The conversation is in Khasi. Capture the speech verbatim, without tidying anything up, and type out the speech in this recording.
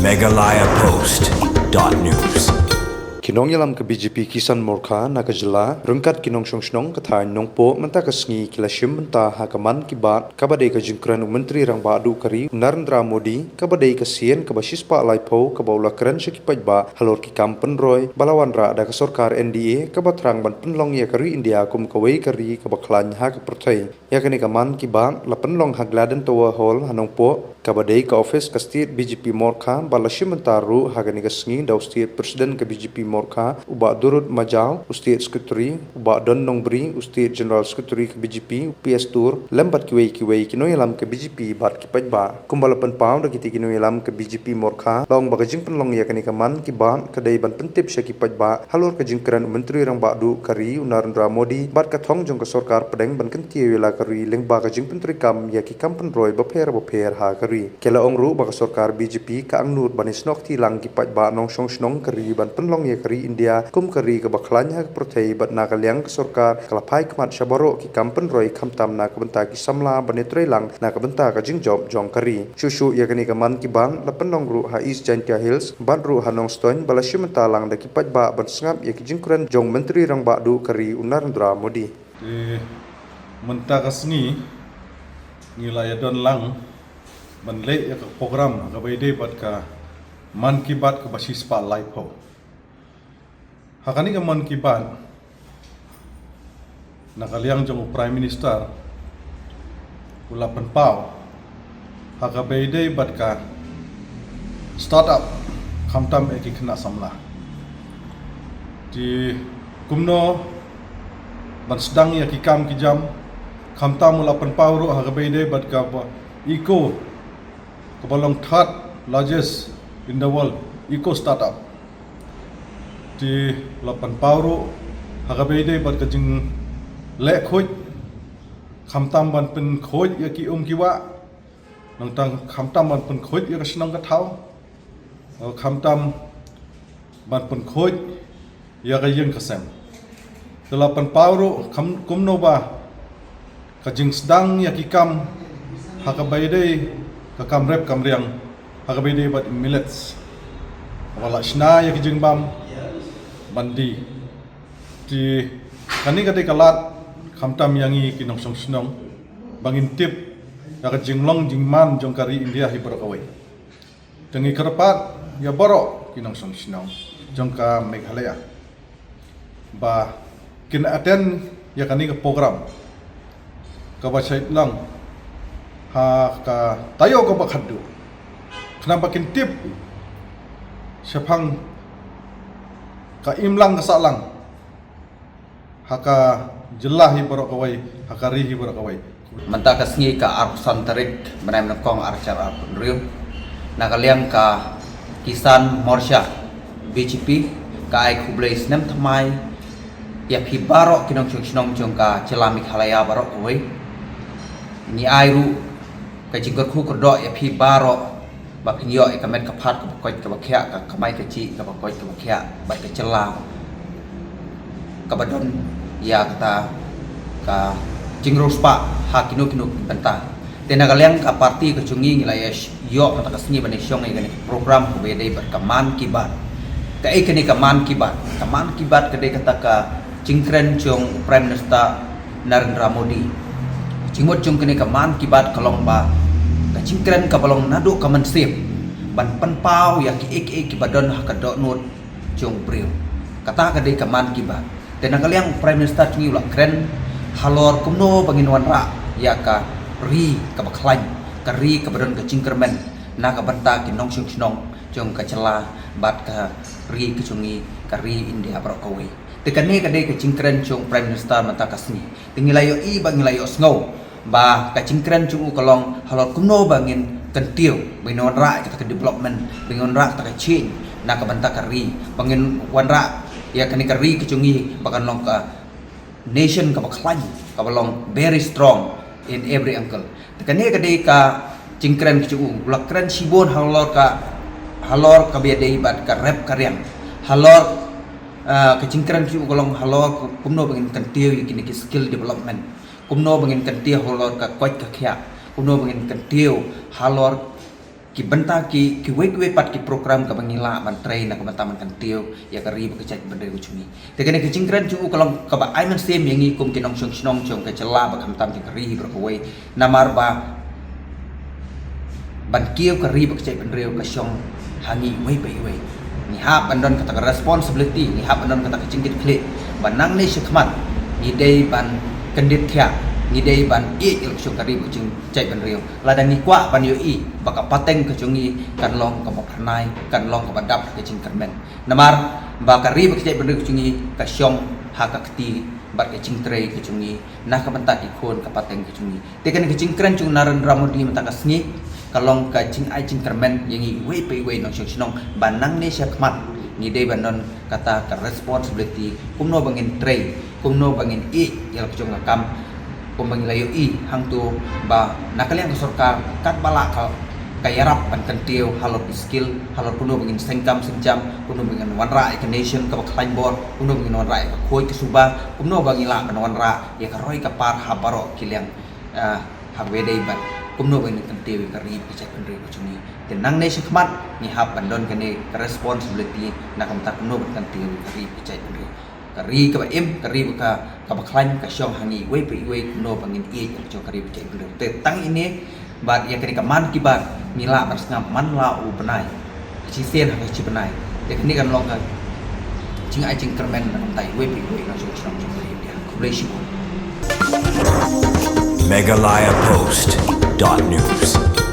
Meghalaya Post dot news. Ki nongïalam ka B J P Kisan Morcha na ka jylla ryngkat ki nongshong shnong ka thaiñ Nongpoh mynta ka sngi ki la shim bynta ha ka Mann Ki Baat kaba dei ka jingkren u Myntri Rangbah Duh ka ri u Narendra Modi kaba dei ka sien kaba shispah laiphew kaba u la kren sha ki paidbah halor ki kam pynroi ba la wanrah da ka sorkar N D A kaba thrang ban pynlong ïa ka ri India kum kawei ka ri kaba khlaiñ ha ka pyrthei. Ïa kane ka Mann Ki Baat la pynlong ha Gladden Tower Hall ha Nongpoh, kaba dei ka office ka State B J P Morcha, bad la shim bynta ruh ha kane ka sngi da u State President ka B J P Morcha, u Bah Durut Majaw, u State Secretary, u Bah Don Nongbri, u State General Secretary ka B J P, u P S Tur, lem bad kiwei kiwei ki nongïalam ka B J P bad ki paidbah. Kumba la pynpaw da kitei ki nongïalam ka B J P Morcha, la ong ba ka jingpynlong ïa kane ka Mann Ki Baat ka dei ban pyntip sha ki paidbah halor ka jingkren u Myntri Rangbah Duh ka ri u Narendra Modi bad ka thong jong ka sorkar pdeng ban kyntiew ïa la ka ri lyngba ka jingpyntreikam ïa ki kam pynroi bapher bapher ha ka ri. Ki la ong ruh ba ka sorkar B J P ka angnud ban ïasnoh kti lang ki paidbah nongshong shnong ka ri ban pynlong ïa ka ri India kum ka ri kaba khlaiñ ha ka pyrthei bad na ka liang ka sorkar ka la phai khmat sha baroh ki kam pynroi khamtam na ka bynta ki samla ban ïatreilang na ka bynta ka jingjop jong ka ri. Shuh shuh ïa kane ka Mann Ki Baat la pynlong ruh ha East Jaintia Hills bad ruh ha Nongstoiñ ba la shim bynta lang da ki paidbah ban sngap ïa ki jingkren jong u Myntri Rangbah Duh ka ri u Narendra Modi. Te mynta ka sngi ngi la ïadon lang ban leh ïa ka program kaba ïadei bad ka Mann Ki Baat kaba shispah laiphew. Ha kane ka Mann Ki Baat na ka liang jong u Prime Minister u la pynpaw ha kaba ïadei bad ka startup khamtam ïa ki khynnah samla. Te kumno ban sdang ïa ki kam ki jam khamtam u la pynpaw ruh ha kaba ïadei bad kaba eco kaba long third largest in the world eco startup. Te la pynpaw ruh ha kaba ïadei bad ka jingleh khuid khamtam ban pynkhuid ïa ki um ki wah nangta khamtam ban pynkhuid ïa ka shnong ka thaw khamtam ban pynkhuid ïa ka ïing ka sem. Te la pynpaw ruh kumno ba ka jingsdang ïa ki kam ha kaba ïadei ka kam rep kam riang ha kaba ïadei bad millets. Ba la shna ïa ki jingbam ban die. Te kane ka dei ka lad khamtam ïa ngi ki nongshong shnong ba ngin tip ïa ka jinglong jingman jong ka ri India hi baroh kawei. Te ngi kyrpad ïa baroh ki nongshong shnong jong ka Meghalaya ba kin attend ïa kane ka program kaba shait lang ha ka taïew kaba khatduh khnang ba kin tip shaphang ka imlang ka sahlang ha ka jylla hi baroh kawei ha ka ri hi baroh kawei. Mynta ka sngi ka arphew san tarik bnai Nyngkong arhajar arphew hynriew na ka liang ka Kisan Morcha B J P ka ai khublei snem thymmai ïa phi baroh ki nongshong shnong jong ka jylla Meghalaya baroh kawei. Ngi ai ruh ka jingkyrkhu kyrdoh ïa phi baroh ba phin ïoh ïa ka met ka phad kaba koit kaba khiah ka kamai ka jih kaba koit kaba khiah bad ka jylla kaba don ïa kata ka jingriewspah ha kino kino ki bynta. Te na ka liang ka party ka jong ngi ngi la ïa ïoh kata ka sngi ban ïa shong ïa kane ka program kaba ïadei bad ka Mann Ki Baat. Kaei kane ka Mann Ki Baat? Ka Mann Ki Baat ka dei kata ka jingkren jong u Prime Minister Narendra Modi. Jingmut jong kane ka Mann Ki Baat ka long ba ka jingkren kaba long naduh ka mynsiem ban pynpaw ïa kiei kiei kiba don ha ka dohnud jong u briew. Kata ka dei ka Mann Ki Baat. Te na ka liang u Prime Minister jong ngi u la kren halor kumno ba ngin wanrah ïa ka ri kaba khlaiñ, ka ri kaba don ka jingkyrmen na ka bynta ki nongshong shnong jong ka jylla bad ka ri ka jong ngi ka ri India baroh kawei. Te kane ka dei ka jingkren jong u Prime Minister mynta ka sngi. Te ngi la ïohi ba ngi la ïohsngew ba ka jingkren jong u ka long halor kumno ba ngin kyntiew ba ngin wanrah ïa kata ka development ba ngin wanrah kata ka change na ka bynta ka ri ba ngin wanrah ïa kane ka ri ka jong ngi ba kan long ka nation kaba khlaiñ kaba long very strong in every angle. Te kane ka dei ka jingkren ka jong u, u la kren shibun halor ka halor kaba ïadei bad ka rep ka riang halor ah, ka jingkren ka jong u ka long halor kumno ba ngin kyntiew ïa kine ki skill development, kumno ba ngin kyntiew halor ka koit ka khiah, kumno ba ngin kyntiew halor ki bynta ki, kiwei kiwei pat ki program kaba ngi lah ban trei na ka bynta ban kyntiew ïa ka ri bad ka jaitbynriew ka jong ngi. Te kane ka jingkren jong u ka long kaba ai mynsiem ïa ngi kum ki nongshong shnong jong ka jylla bad khamtam jong ka ri baroh kawei. Namar ba ban kiew ka ri bad ka jaitbynriew ka shong ha ngi iwei pa iwei. Ngi hap ban don kata ka responsibility, ngi hap ban don kata ka jingkitkhlieh ba nangne shakhmat ngi dei ban kyndit thiah, ngi dei ban ïeit ïa la ka shong ka ri bad ka jing jaitbynriew. Lada ngi kwah ban ïohi ba ka pateng ka jong ngi kan long kaba phyrnai, kan long kaba dap ka jingkyrmen. Namar ba ka ri bad ka jaitbynriew ka jong ngi ka shong ha ka kti bad ka jingtrei ka jong ngi na ka bynta ki khun ka pateng ka jong ngi. Te kane ka jingkren jong u Narendra Modi mynta ka sngi ka long ka jingai jingkyrmen ïa ngi iwei pa iwei nongshong shnong ba nangne shakhmat ngi dei ban don kata ka responsibility kumno ba ngin trei, kumno ba ngin ïeit ïa la ka jong ka kam, kumba ngi la ïohi hangto ba na ka liang ka sorkar katba lah ka, ka ïarap ban kyntiew halor ki skill, halor kumno ba ngin seng kam seng jam, kumno ba ngin wanrah ïa ka nation kaba khlaiñ bor, kumno ba ngin wanrah ïa ka khuid ka suba, kumno ba ngi lah ban wanrah ïa ka roi ka par ha baroh ki liang, ah, ha kaba ïadei bad kumno ba ngin kyntiew ïa ka ri bad ka jaitbynriew ka jong ngi. Te nangne shakhmat ngi hap ban don kane ka responsibility na ka bynta kumno ban kyntiew ïa ka ri bad ka jaitbynriew. Ka ri kaba im, ka ri ka, kaba khlaiñ ka shong ha ngi iwei pa iwei kumno ba ngin ïeit ïa la ka jong ka ri bad ka jaitbynriew. Te tang ine bad ïa kane ka Mann Ki Baat ngi lah ban sngap man la u bnai, shisien ha ka shi bnai. Te kane kan long ka jingai jingkyrmen na ka bynta iwei pa iwei nongshong shnong jong ka ri India. Khublei shibun. Meghalaya Post dot news.